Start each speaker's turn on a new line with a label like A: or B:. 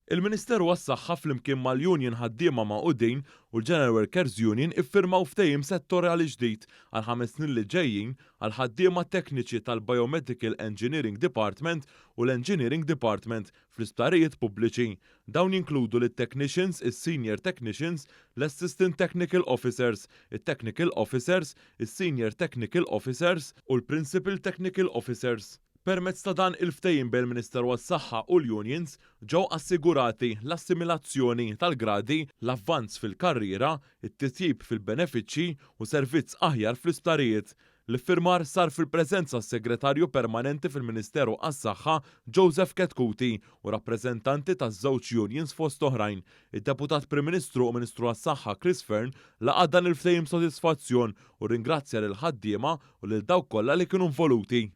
A: Il-Ministeru għas-Saħħa flimkien mal-Union Ħaddiema Magħqudin u l-General Workers Union iffirmaw ftehim settorjali ġdid għall-ħames snin li ġejjin għall-ħaddiema tekniċi tal-Biomedical Engineering Department u l-Engineering Department fl-isptarijiet pubbliċi. Dawn jinkludu lit-technicians, is-senior technicians, l-assistant technical officers, it-technical officers, is-senior technical officers u l-principal technical officers. Permezz ta' dan il-ftehim bejn il-Ministeru għas-Saħħa u l-unions ġew assigurati l-assimilazzjoni tal-gradi, l-avvanz fil-karriera, it-titjib fil-benefiċċji u servizz aħjar fl-isptarijiet. L-iffirmar sar fil-preżenza s-Segretarju Permanenti fil-Ministeru għas-Saħħa Joseph Chetcuti u rappreżentanti taż-żewġ unions fost oħrajn. Id-Deputat Prim Ministru u Ministru għas-Saħħa Chris Fearne laqa' dan il-ftehim b'sodisfazzjon u ringrazzja lil ħaddiema u lil dawk kollha li kienu involuti.